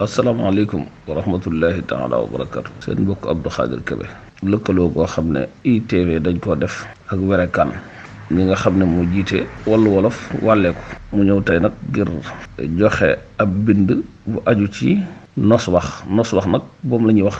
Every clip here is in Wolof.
asalaamaaleykum wa rahmatullahi taala wa barakatu seen mbokk Abdou Khadir Kébé lëkkaloo boo xam ne ITV dañ koo def ak werekaan ñi nga xam ne moo jiite wàllu wolof wàlleeku mu ñëw tey nag ngir joxe ab bind bu aju ci nos wax nag moom la ñuy wax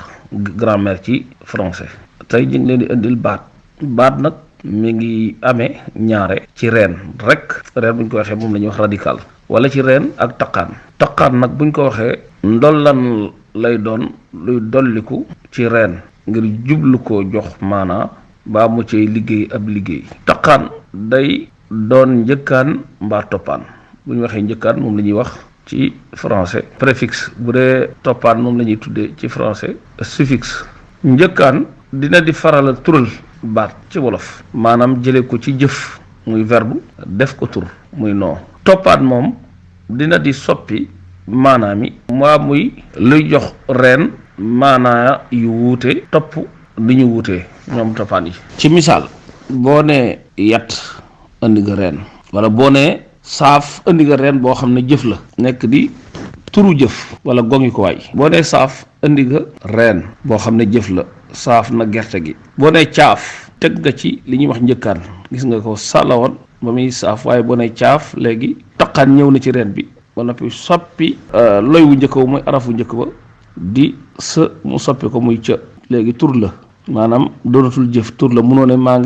grammaire ci français. tey ñu ngi leen di indil baat nag mi ngi amee ñaare ci reen rek reen bu ñu ko waxee moom la ñuy wax radical wala ci reen ak taqaan nag buñ ko waxee ndollan lay doon luy dolliku ci reen ngir jublu ko jox maanaa baa mu cay liggéey ab liggéey. taqaan day doon njëkkaan mbaa toppaan bu ñu waxee njëkkaan moom la ñuy wax ci français préfixe, bu dee toppaan moom la ñuy tuddee ci français suffixe. njëkkaan dina di faral tural baat ci wolof maanaam jële ko ci jëf muy verbe def ko tur muy noo. toppaan moom dina di soppi maanaa mi maa muy luy jox reen maanaa yu wuute topp li ñu wuutee ñoom toppaan yi. ci misaal boo nee yat indi nga reen wala boo nee saaf indi nga reen boo xam ne jëf la nekk di turu jëf wala gongi ko waay. boo nee saaf indi nga reen boo xam ne jëf la saaf na gerte gi. boo nee caaf teg nga ci li ñuy wax njëkkaan gis nga ko salawoon ba muy saaf waaye boo nee caaf léegi taqaan ñëw na ci reen bi ba noppi soppi loy wu njëkk ba mooy arafu njëkk ba di sa mu soppi ko muy ca léegi tur la maanaam doonatul jëf tur la munoo ne maa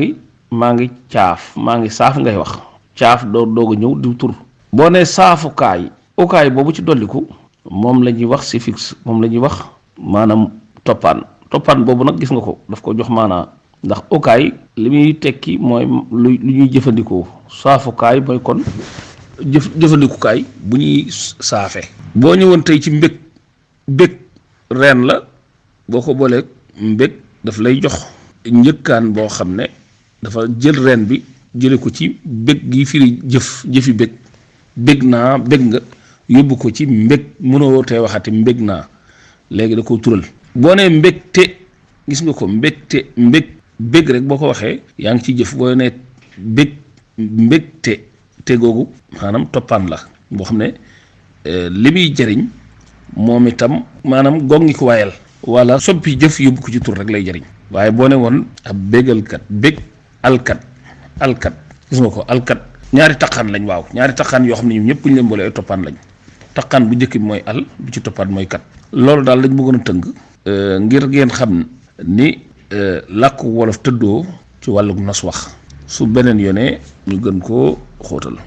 ngi caaf maa ngi saaf ngay wax caaf doog a ñëw di tur. boo nee saafukaay ukaay boobu ci dolliku moom la ñuy wax suffixe moom la ñuy wax maanaam toppaan boobu nag gis nga ko daf ko jox maanaa ndax ukaay li muy tekki mooy lu ñuy jëfandikoo saafukaay mooy kon jëfandikukaay bu ñuy saafe. boo ñëwoon tey ci mbég reen la boo ko booleeg mbég daf lay jox njëkkaan boo xam ne dafa jël reen bi jële ko ci bég gi firi jëfi bég naa bég nga yóbbu ko ci mbég mënoo tee waxati mbég naa léegi da ko tural. boo nee mbégte gis nga ko bég rek boo ko waxee yaa ngi ci jëf. boo nee mbégte te googu maanaam toppaan la boo xam ne li muy jëriñ moom itam maanaam gongi ko waayal wala soppi jëf yóbbu ko ci tur rek lay jëriñ. waaye boo ne woon ab bégalkat alkat gis nga ko alkat ñaari taqaan lañ. waaw ñaari taqaan yoo xam ne ñoom ñëpp ñu leen boole ay toppaan lañ. taqaan bu njëkk bi mooy al bu ci toppaat mooy kat. loolu daal lañ bëggoon a tënk ngir ngeen xam ni làkku wolof tëddoo ci wàlluk nos wax. su beneen yoonee ñu gën koo xóotal.